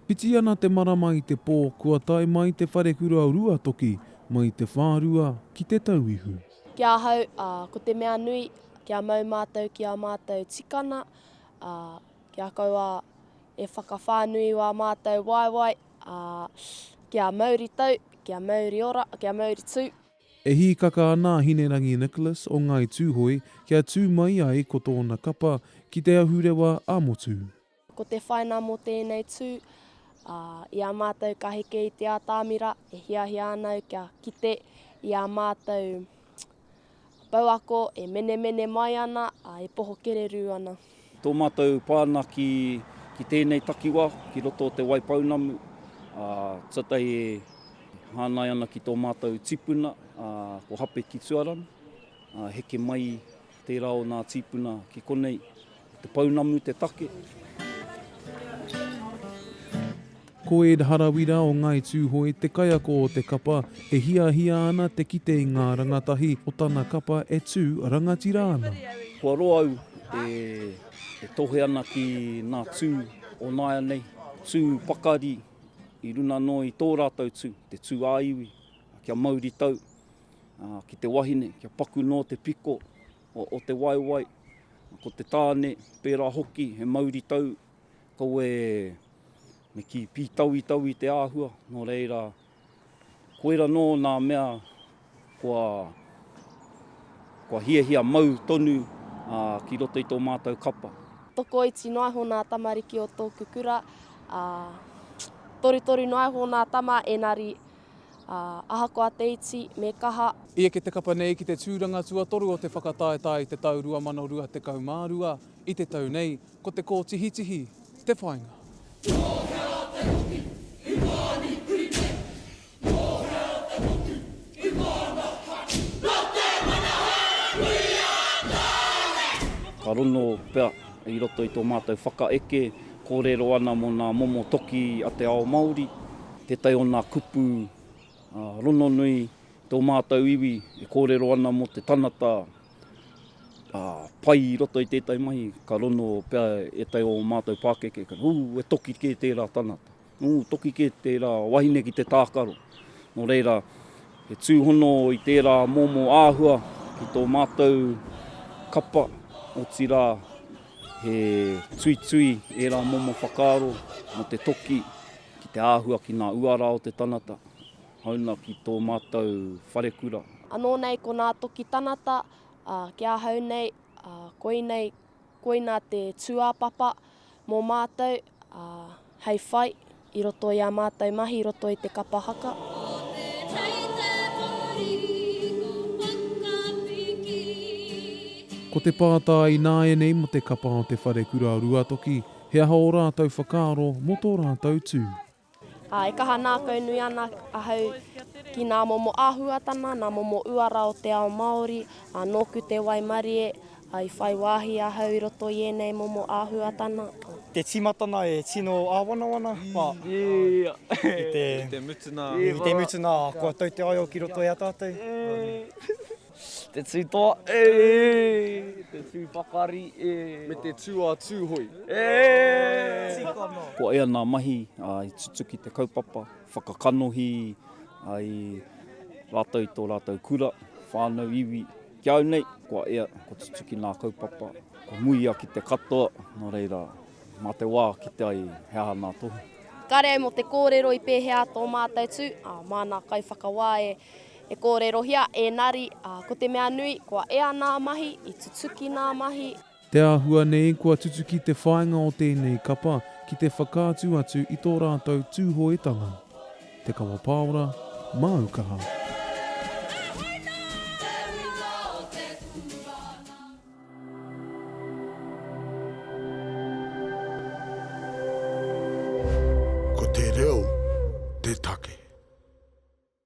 Whiti ana te marama i te pō, kua tae mai te wharekura o Ruatoki, mai te whārua ki te tauihu. Ki ahau, ko te mea nui, kia mau mātou ki ā mātou tikana, ā, kia kaua e whakawhānui wā mātou waewae, ā, kia mauri tau, kia mauri ora, kia mauri tū. E hīkaka ana a Hinerangi Nicholas o Ngāi Tūhoe kia tū mai ai ko tōna kapa ki te ahurewa ā-motu. Ko te whaina mō tēnei tū, ā, i a mātou ka heke i te atamira, e hiahia ana au kia kite i ā mātou pouako e menemene mai ana, ā, e poho kererū ana. Tō mātou pāna ki, ki tēnei takiwā, ki roto o Te Waipounamu, ā, tuatahi e hāngai ana ki tō mātou tipuna, ā, ko Hape ki Tuarangi, ā, heke mai tērā o nā tīpuna ki konei, ko te pounamu te take. Ko Ed Harawira o Ngāi Tūhoe te kaiako o te kapa e hiahia ana te kite i ngā rangatahi o tana kapa e tū rangatira ana. Kua roa au e tohe ana ki nā tū o nāianei, tū pakari i runa anō i tō rātou tū, te tū ā-iwi, kia mauritau ki te wahine, kia paku noa te piko o te waewae, ko te tāne, pērā hoki, he mauritau, kaua e, me kī, pītauitau i te āhua, nō reira, koira nō nā mea kua, kua hiahia mau tonu ki roto i tō mātou kapa. Tokoiti noa iho nā tamariki o tōku kura, ā, torutoru noa iho nā tama, enari, ā, ahakoa te iti, me kaha. I eke te kapa nei ki te tūranga tuatoru o te whakataetae i te tau 2022, i te tau nei, ko te kōtihitihi te whāinga. Ka rono pea i roto i tō mātou whakaeke, kōrero ana mō nā momo toki a te ao Māori, tētahi o nā kupu rononui tō mātou iwi e kōrero ana mō te tanata pai i roto i tētahi mahi, ka rono pea ētahi o ō mātou pākeke, ka, ū, e toki kē tērā tanata. Ū, toki kē tērā wahine ki te tākaro. Nō reira, he tūhono i tērā momo āhua ki tō mātou kapa, otirā, he tuitui ērā momo whakaaro mō te toki ki te āhua ki ngā uara o te tanata, hāunga ki tō mātou wharekura. Anō nei ko nā toki tanata, ā, ki ahau nei, ā, koinei Koinā te tūāpapa mō mātou, ā, hei whai i roto i ā mātou mahi i roto i te kapa haka. Ko te pātai ināianei mō te kapa o Te Wharekura o Ruatoki, he aha ō rātou whakaaro mō tō rātou tū? Ā, e kaha nākaunui ana ahau ki nā momo āhuatana, nā momo uara o te ao Māori, ā, nōku te waimarie, ā, i whai wāhi ahau i roto i ēnei momo āhuatana. Te tīmatana e tino āwanawana, but i te, i te mutuna kua tau te aio ki roto i a tātou. Te tū toa, e! Te tū pakari, e! Me te tū a Tūhoe, e! Kua ea nā mahi i tutuki te kaupapa, whakakanohi ai rātou i tō rātou kura, whānau, iwi. Ki au nei, kua ea, kua tutuki nā kaupapa, kua muia ki te katoa, nō reira, mā te wā kite ai he aha nā tohu. Kare au mō te kōrero i pēhea tō mātou tū, ā, mā nā kaiwhakawā e E kōrerohia, ēnari, ā, ko te mea nui, kua ea nā mahi, i tutuki nā mahi. Te āhua nei kua tutuki te whāinga o tēnei kapa ki te whakaatu atu i tō rātou Tūhoetanga. Te Kawa Pāora, māu kaha. Ko te reo te take.